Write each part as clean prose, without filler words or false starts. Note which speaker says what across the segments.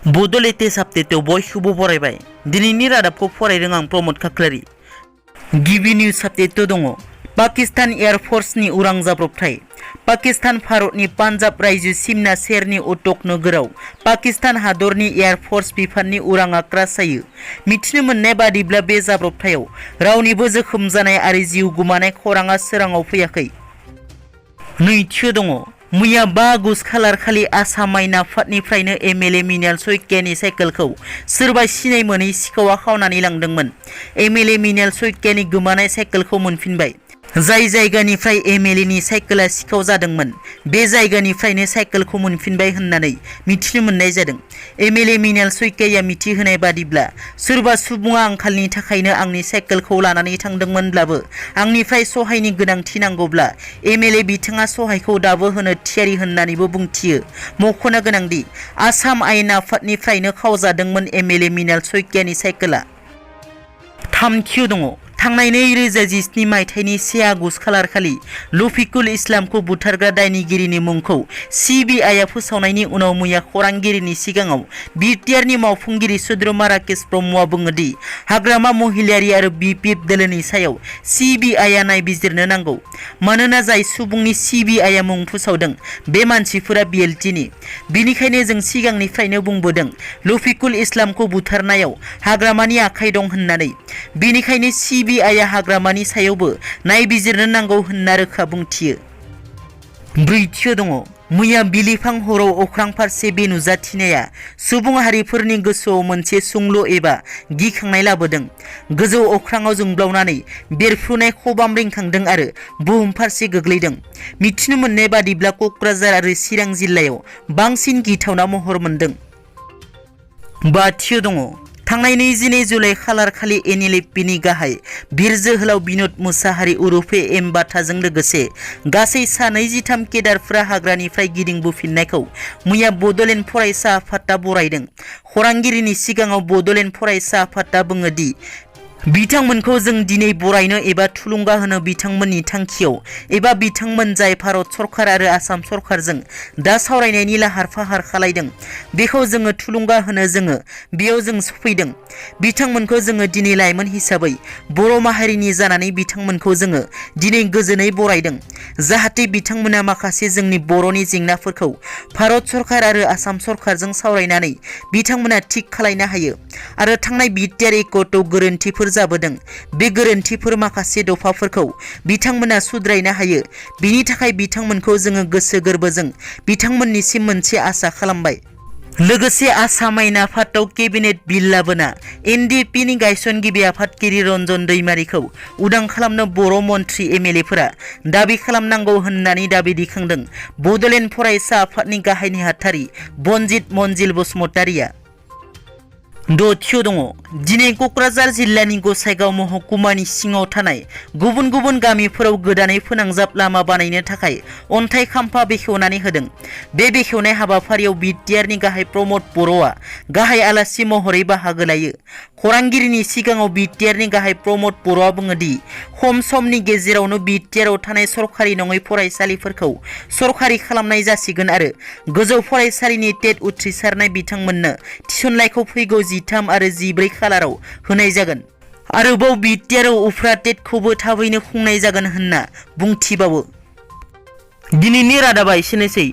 Speaker 1: बड' लेटेस्ट आपडेटआव बयखौबो बरायबाय। दिनैनि रादाबखौ फरायदों आं प्रमद खाख्लारि। गिबि निउज आपडेटआव दङ पाकिस्तान एयारफोर्सनि उरां जाब्रबथाय। पाकिस्तान भारतनि पान्जाब रायजो सिमना सेरनि उटक नोगोराव पाकिस्तान हादरनि एयारफोर्स बिफाननि उरांआ क्रास जायो। मिथिनो मोननाय बादिब्ला बे जाब्रबथायाव रावनिबो जोखोम जानाय आरो जिउ गोमानाय खौरांआ सोराङाव फैयाखै। नैथियाव दङ मैया 5 आगस्ट खालार खालि आसाम आयेन आफादनिफ्रायनो एमएलए मिनाल शइकियानि साइकेलखौ सोरबा सिनाय मोनै सिखावा खावनानै लांदोंमोन। एमएलए मिनाल शइकियानि गोमानाय साइकेलखौ मोनफिनबाय। जाय जायगानिफ्राय एमएलएनि साइकेला सिखाव जादोंमोन बे जायगानिफ्रायनो साइकेलखौ मोनफिनबाय होननानै मिथिनो मोननाय जादों। एमएलए मिनाल शइकियाया मिथिहोनाय बादिब्ला सोरबा सुबुङा आंखालनि थाखायनो आंनि साइकेलखौ लानानै थांदोंमोनब्लाबो आंनिफ्राय सहायनि गोनांथि नांगौब्ला एमएलए बिथाङा सहायखौ दाबो होनो थियारि होननानैबो बुंथियो। मख'नो गोनांदि आसाम आयेन आफादनिफ्रायनो खावजादोंमोन एमएलए मिनाल शइकियानि साइकेला। थामथियाव दङ थांनाय 2017 मायथाइनि 1 आगस्ट खालार खालि लफिकुल इस्लामखौ बुथारग्रा दायनिगिरिनि मुंखौ सिबिआइआ फोसावनायनि उनाव मैया खौरांगिरिनि सिगाङाव बिटिआरनि मावफुंगिरि सोद्रोमा राकेश ब्रह्मआ बुङोदि हाग्रामा महिलारि आरो बिपिएफ दोलोनि सायाव सिबिआइआ नायबिजिरनो नांगौ। मानोना जाय सुबुंनि सिबिआइआ मुं फोसावदों बे मानसिफोरा बिएलटिनि। बिनिखायनो जों सिगांनिफ्रायनो बुंबोदों लफिकुल इस्लामखौ बुथारनायाव हाग्रामानि आखाइ दं होननानै। बिनिखायनो सिबिआइआ हाग्रामानि सायावबो नायबिजिरनो नांगौ होनना रोखा बुंथियो। ब्रैथियाव दङ मैया बिलिफां हराव अख्रां फारसे बे नुजाथिनाया सुबुं हारिफोरनि गोसोआव मोनसे सोंलु एबा गिखांनाय लाबोदों। गोजौ अख्राङाव जोंब्लावनानै बेरफ्रुनाय खबाम रिंखांदों आरो बुहुम फारसे गोग्लैदों। मिथिनो मोननाय बादिब्ला क'क्राझार आरो चिरां जिल्लायाव बांसिन गिथावना महर मोनदों। बाथियाव दङ थांनाय 22 जुलाइ खालार खालि एनएलएफपिनि गाहाय बिर जोहोलाव बिन'द मुसाहारि उरुफे एम बाथाजों लोगोसे गासै सा 23 केडारफोरा हाग्रानिफ्राय गिदिंबोफिननायखौ मैया बड'लेण्ड फरायसा आफादआ बरायदों। खौरांगिरिनि सिगाङाव बड'लेण्ड फरायसा आफादआ बुङोदि बिथांमोनखौ जों दिनै बरायनो एबा थुलुंगा होनो बिथांमोननि थांखियाव एबा बिथांमोन जाय भारत सरकार आरो आसाम सरकारजों दा सावरायनायनि लाहार फाहार खालायदों बेखौ जोङो थुलुंगा होनो जोङो बेयाव जों सफैदों। बिथांमोनखौ जोङो दिनै लाइमोन हिसाबै बर' माहारिनि जानानै बिथांमोनखौ जोङो दिनै गोजोनै बरायदों। जाहाथे बिथांमोना माखासे जोंनि बर'नि जेंनाफोरखौ भारत सरकार आरो आसाम सरकारजों सावरायनानै बिथांमोना थिग खालायनो हायो आरो थांनाय बिटिआर एकटआव गोरोन्थिफोर जाबोदों बे गोरोन्थिफोर माखासे दफाफोरखौ बिथांमोना सुद्रायनो हायो। बिनि थाखाय बिथांमोनखौ जोङो गोसो गोरबोजों बिथांमोननिसिम मोनसे आसा खालामबाय। लोगोसे आसाम आयेन आफादाव केबिनेट बिल लाबोना एनडिएफपिनि गायसनगिरि आफादगिरि रन्जन दैमारिखौ उदां खालामनो बर' मन्त्रि एमएलएफोरा दाबि खालामनांगौ होननानै दाबि दैखांदों बड'लेण्ड फरायसा आफादनि गाहाय नेहाथारि बनजित मन्जिल बसुमतारिया। दथियाव दङ दिनै क'क्राझार जिल्लानि गसाइगाव महकुमानि सिङाव थानाय गुबुन गुबुन गामिफोराव गोदानै फोनांजाब लामा बानायनो थाखाय अन्थाइ खाम्फा बेखेवनानै होदों। बे बेखेवनाय हाबाफारियाव बिटिआरनि गाहाय प्रमद बर'आ गाहाय आलासि महरै बाहागो लायो। खौरांगिरिनि सिगाङाव बिटिआरनि गाहाय प्रमद बर'आ बुङोदि खम समनि गेजेरावनो बिटिआरआव थानाय सरखारि नङै फरायसालिफोरखौ सरखारि खालामनाय जासिगोन आरो गोजौ फरायसालिनि टेट उथ्रिसारनाय बिथांमोननो थिसननायखौ फैगौ 13 आरो 14 खालाराव होनाय जागोन। आरोबाव बिटिआरआव उफ्रा टेटखौबो थाबैनो खुंनाय जागोन होनना बुंथिबावो। दिनैनि रादाबा एसेनोसै।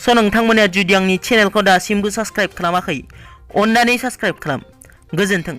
Speaker 1: नोंथांमोना जुदि आंनि चेनेलखौ दासिमबो साबस्क्राइब खालामाखै अन्नानै साबस्क्राइब खालाम। गोजोन्थों।